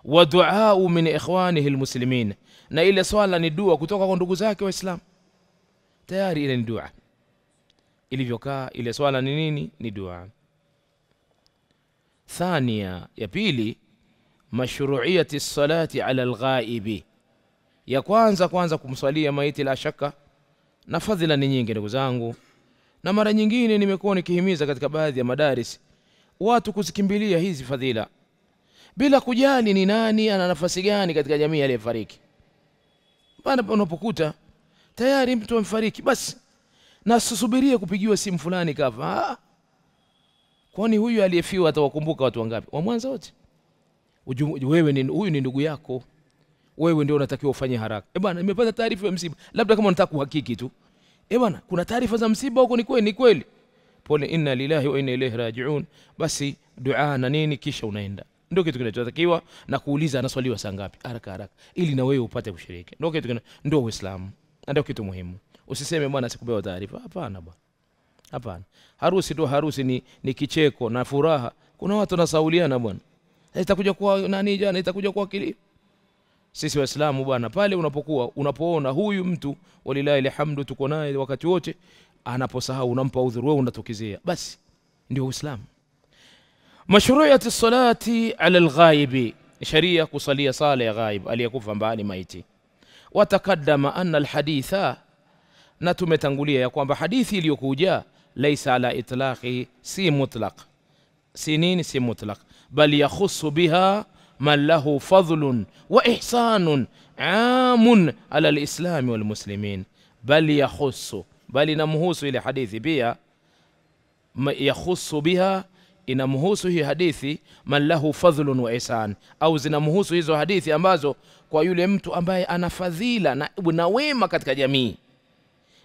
Wa du'a min ikhwanihi almuslimin, na ile swala ni dua kutoka kwa ndugu zake Waislamu. Tayari ile ni dua. Ilivyokaa ile swala ni nini? Ni dua. Thania, ya pili, mashru'iyati salati ala alghaibi. Ya kwanza kwanza kumswalia maiti, la shaka na fadhila ni nyingi ndugu zangu. Na mara nyingine nimekuwa nikihimiza katika baadhi ya madaris watu kuzikimbilia hizi fadhila bila kujali ni nani ana nafasi gani katika jamii aliyefariki. Bana, unapokuta tayari mtu amefariki, basi na susubirie kupigiwa simu fulani kafa. Kwani huyu aliyefiwa atawakumbuka watu wangapi? Wa Mwanza wote. Wewe ni huyu ni ndugu yako. Wewe ndio unatakiwa ufanye haraka. Bana, nimepata taarifa ya msiba. Labda kama unataka kuhakiki tu. Bana, kuna taarifa za msiba huko, ni kweli? Ni kweli. Pole, inna lillahi wa inna ilaihi rajiun. Basi dua na nini kisha unaenda. Ndio kitu kinachotakiwa, na kuuliza anaswaliwa saa ngapi haraka haraka ili na wewe upate kushiriki. Ndio kitu, ndio Uislamu. Ndio kitu muhimu. Usiseme bwana sikupewa taarifa. Hapana bwana. Hapana. Harusi tu harusi ni kicheko na furaha. Kuna watu wanasauliana bwana. Itakuja kwa nani jana, itakuja kwa kile. Sisi Waislamu bwana, pale unapokuwa unapoona huyu mtu walilahi alhamdu tuko naye wakati wote, anaposahau unampa udhuru, wewe unatokezea. Basi ndio Uislamu. Mashru'iyatu salati ala alghaibi, sharia kusalia sala ya ghaib, aliyekufa mbali maiti. Watakaddama anna alhaditha, na tumetangulia ya kwamba hadithi iliyokuja laisa ala itlaqi, si mutlaq, si nini, si mutlaq, bal yakhussu biha man lahu fadlun wa ihsanun amun ala alislam wal muslimin. Bal yakhussu, bali inamhusu ile hadithi pia, yakhussu biha, inamhusu hii hadithi man lahu fadlun wa ihsan, au zinamhusu hizo hadithi ambazo kwa yule mtu ambaye ana fadhila na wema katika jamii,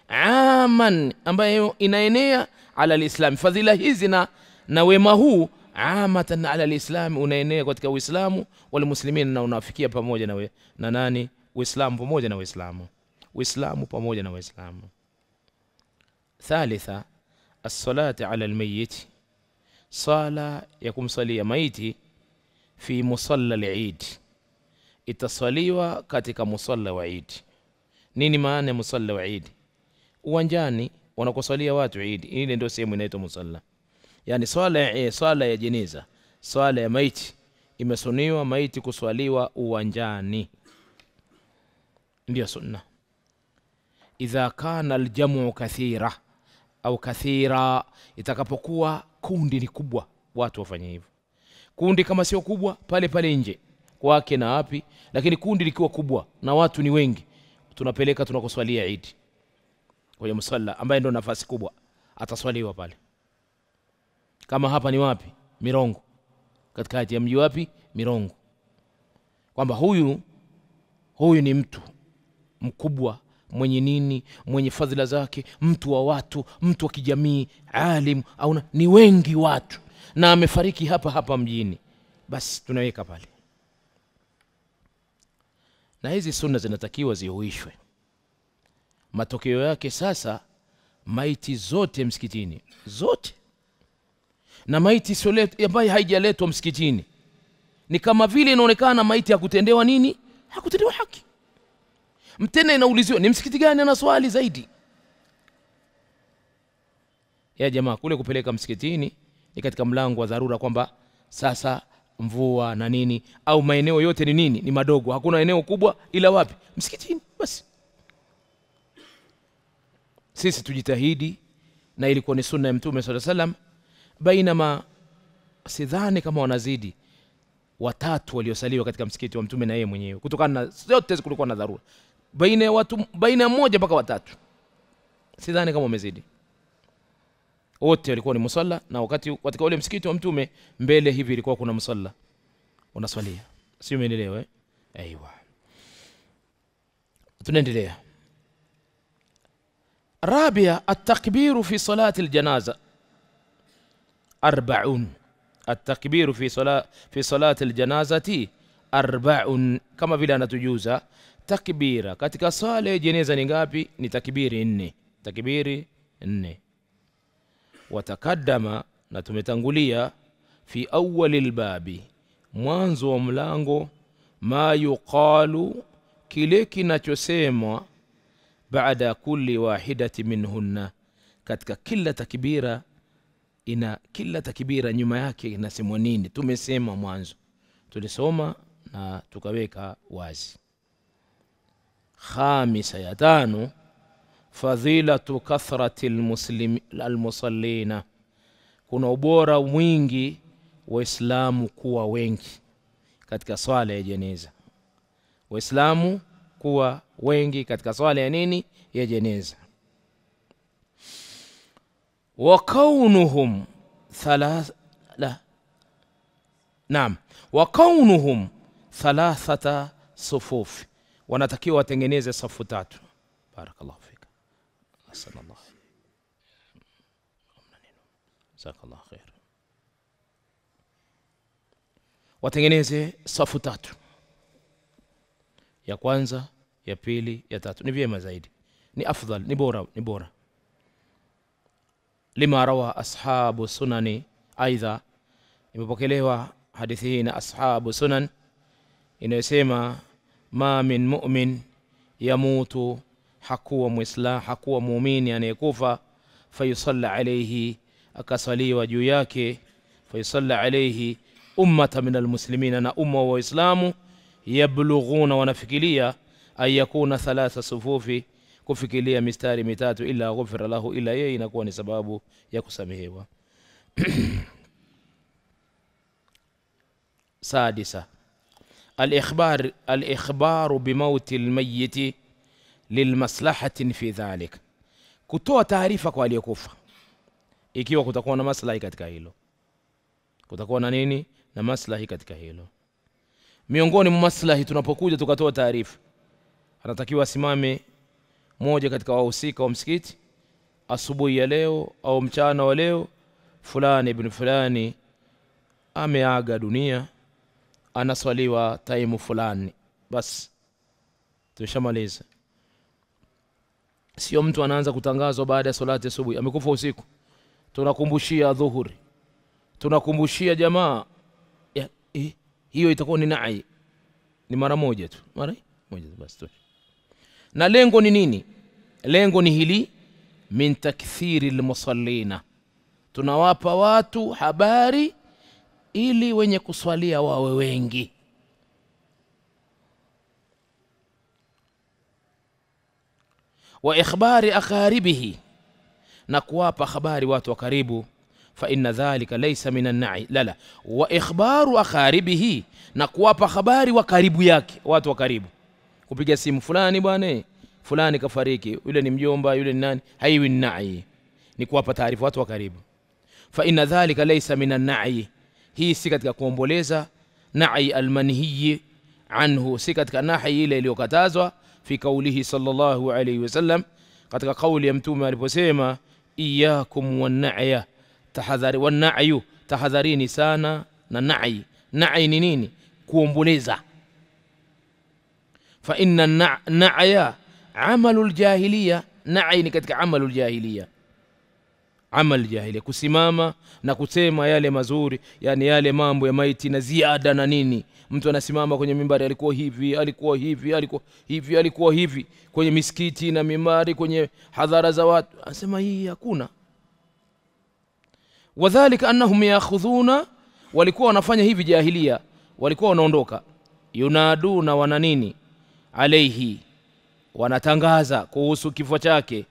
aman, ambayo inaenea ala alislam. Fadhila hizi na wema huu amatan ala alislam, unaenea katika Uislamu wal muslimin, na unafikia pamoja na nani? Uislamu pamoja na Uislamu. Uislamu pamoja na Uislamu. Thalitha, as-salatu ala al-mayyit, sala ya kumsalia maiti fi musalla al-Eid, itasaliwa katika musalla wa Eid. Nini maana ya musalla wa Eid? Uwanjani wanakosalia watu Eid, ile ndio sehemu inaitwa musalla. Yani swala ya jeneza, swala ya maiti imesuniwa maiti kuswaliwa uwanjani, ndio sunna. Idha kana aljamu kathira au kathira, itakapokuwa kundi ni kubwa watu wafanye hivyo. Kundi kama sio kubwa pale pale nje kwake na wapi, lakini kundi likiwa kubwa na watu ni wengi, tunapeleka tunakoswalia Eid kwenye musalla ambaye ndio nafasi kubwa, ataswaliwa pale. Kama hapa ni wapi? Mirongo. Katikati ya mji wapi? Mirongo. Kwamba huyu ni mtu mkubwa, mwenye nini, mwenye fadhila zake, mtu wa watu, mtu wa kijamii, alim, au ni wengi watu, na amefariki hapa hapa mjini, basi tunaweka pale. Na hizi sunna zinatakiwa zihuishwe. Matokeo yake sasa maiti zote msikitini, zote, na maiti ambayo haijaletwa msikitini ni kama vile inaonekana maiti hakutendewa nini? Hakutendewa haki. Mtena inauliziwa ni msikiti gani ana swali zaidi. Ya jamaa, kule kupeleka msikitini ni katika mlango wa dharura, kwamba sasa mvua na nini, au maeneo yote ni nini, ni madogo, hakuna eneo kubwa ila wapi? Msikitini. Basi sisi tujitahidi, na ilikuwa ni sunna ya Mtume sallallahu alaihi wasallam. Bainama sidhani kama wanazidi watatu waliosaliwa katika msikiti wa Mtume na yeye mwenyewe, kutokana na zote kulikuwa na dharura, baina ya watu, baina mmoja mpaka watatu, sidhani kama wamezidi. Wote walikuwa ni musalla, na wakati katika ule msikiti wa Mtume mbele hivi ilikuwa kuna musalla unaswalia. Sio, umeelewa eh? Aiwa, tunaendelea. Rabia, at-takbiru fi salati al-janaza 40. At-takbiru fi salati al-janazati 40, kama vile anatujuza takbira katika sala ya jeneza ni ngapi? Ni takbiri 4. Takbiri 4. Watakaddama, na tumetangulia, fi awwalil babi, mwanzo wa mlango, Ma yuqalu, kile kinachosemwa baada kulli wahidati minhunna, katika kila takbira, ina kila takbira nyuma yake inasemwa nini? Tumesema mwanzo, tulisoma na tukaweka wazi. Khamisa, ya tano, fadhilatu kathrati almusallina, kuna ubora mwingi Waislamu kuwa wengi katika swala ya jeneza. Waislamu kuwa wengi katika swala ya nini? Ya jeneza. Wa kaunuhum wa kaunuhum thalathata sufuf, wanatakiwa watengeneze safu tatu. Barakallahu fika. Ahsanallahu. Jazakallahu khair. Watengeneze safu tatu, ya kwanza, ya pili, ya tatu. Ni vyema zaidi, ni afdal, ni bora, ni bora. Lima rawa ashabu sunani, aidha imepokelewa hadithi hii na ashabu sunan inayosema ma min mu'min yamutu, hakuwa muislam, hakuwa muumini anayekufa, fayusalla alayhi, akasaliwa juu yake, fayusalla alayhi ummata min almuslimina, na umma wa Waislamu, yablughuna, wanafikiria, ayakuna thalatha sufufi, kufikiria mistari mitatu, illa ghufira lahu, ila yeye inakuwa ni sababu ya kusamehewa. Sadisa, al-ikhbaru bimauti al-mayyiti lilmaslahatin fi dhalik, kutoa taarifa kwa aliyekufa ikiwa kutakuwa na maslahi katika hilo. Kutakuwa na nini? Na maslahi katika hilo. Miongoni mwa maslahi, tunapokuja tukatoa taarifa, anatakiwa asimame mmoja katika wahusika wa msikiti asubuhi ya leo au mchana wa leo, fulani ibn fulani ameaga dunia, anaswaliwa taimu fulani. Bas, tushamaliza. Sio mtu anaanza kutangazwa baada ya salati asubuhi, amekufa usiku, tunakumbushia dhuhuri, tunakumbushia jamaa ya, hiyo itakuwa ni nai, ni mara moja tu, mara moja tu basi tu. Na lengo ni nini? Lengo ni hili, min takthiri almusallina, tunawapa watu habari ili wenye kuswalia wawe wengi. Wa ikhbari aqaribihi, na kuwapa habari watu wa karibu, fa inna dhalika laysa min an-na'i, la la, wa ikhbaru aqaribihi, na kuwapa habari wa karibu yake, watu wa karibu, kupiga simu fulani, bwana fulani kafariki, yule ni mjomba, yule ni nani, haiwi na'i, ni kuwapa taarifa watu wa karibu. Fa inna dhalika laysa min an-na'i, hii si katika kuomboleza, na'i al-manhiyi anhu, si katika nahi ile iliyokatazwa, fi kaulihi sallallahu alayhi wasallam, katika kauli ya mtume aliposema iyyakum wan-na'ya, tahadhari, wan-na'yu, tahadharini sana na na'i. Na'i ni nini? Kuomboleza. Fa inna na'ya amalul jahiliya, na'i ni katika amalul jahiliya, amal jahiliya, kusimama na kusema yale mazuri, yani yale mambo ya maiti na ziada na nini. Mtu anasimama kwenye mimbari, alikuwa hivi, alikuwa hivi, alikuwa hivi, alikuwa hivi, kwenye misikiti na mimbari, kwenye hadhara za watu, anasema hii hakuna. Wadhalika annahum yakhudhuna, walikuwa wanafanya hivi jahilia, walikuwa wanaondoka, yunaduna, wana nini, alayhi, wanatangaza kuhusu kifo chake,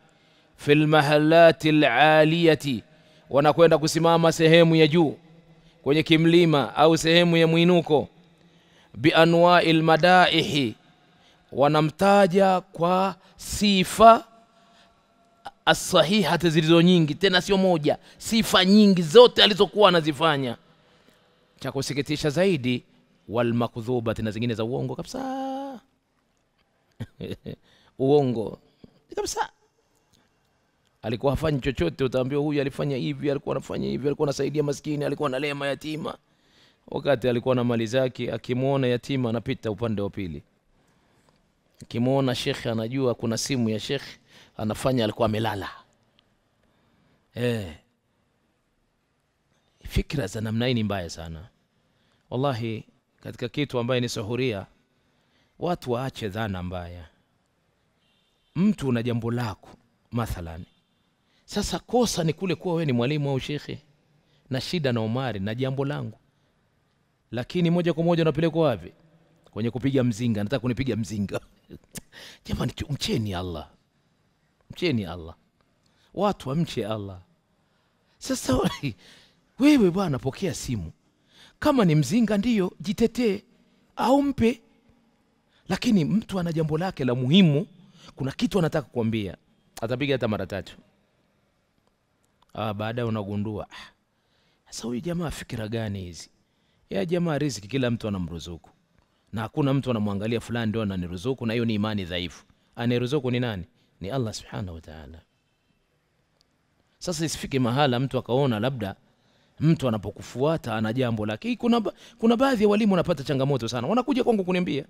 fil mahallati alaliyati, wanakwenda kusimama sehemu ya juu kwenye kimlima au sehemu ya mwinuko, bi anwa'il madaihi, wanamtaja kwa sifa as-sahihati zilizo nyingi, tena sio moja, sifa nyingi zote alizokuwa anazifanya. Cha kusikitisha zaidi, wal makdhubati, na zingine za uongo kabisa. Uongo kabisa. Alikuwa hafanyi chochote, utaambiwa huyu alifanya hivi, alikuwa anafanya hivi, alikuwa anasaidia maskini, alikuwa analea mayatima. Wakati alikuwa na mali zake, akimuona yatima anapita upande wa pili. Akimuona shekhe anajua kuna simu ya shekhe, anafanya alikuwa amelala. Fikra za namna hii ni mbaya sana. Wallahi, katika kitu ambaye ni suhuria Watu waache dhana mbaya. Mtu una jambo lako mathalan. Sasa kosa ni kule kuwa wewe ni mwalimu au shekhe na shida na Omari na jambo langu, lakini moja kwa moja unapelekwa wapi? Kwenye kupiga mzinga. Nataka kunipiga mzinga. Jamani, mcheni Allah, mcheni Allah, watu wamche Allah. Sasa wewe bwana, pokea simu. Kama ni mzinga ndiyo, jitetee au mpe. Lakini mtu ana jambo lake la muhimu, kuna kitu anataka kukwambia, atapiga hata mara tatu. Baadaye unagundua, sasa huyu jamaa fikira gani hizi? Ya jamaa, riziki kila mtu anamruzuku, na hakuna mtu anamwangalia fulani ndio ananiruzuku, na hiyo ni imani dhaifu. Anayeruzuku ni nani? Ni Allah subhanahu wa ta'ala. Sasa isifike mahala mtu akaona labda mtu anapokufuata ana jambo lake. Kuna baadhi ya walimu wanapata changamoto sana, wanakuja kwangu kuniambia,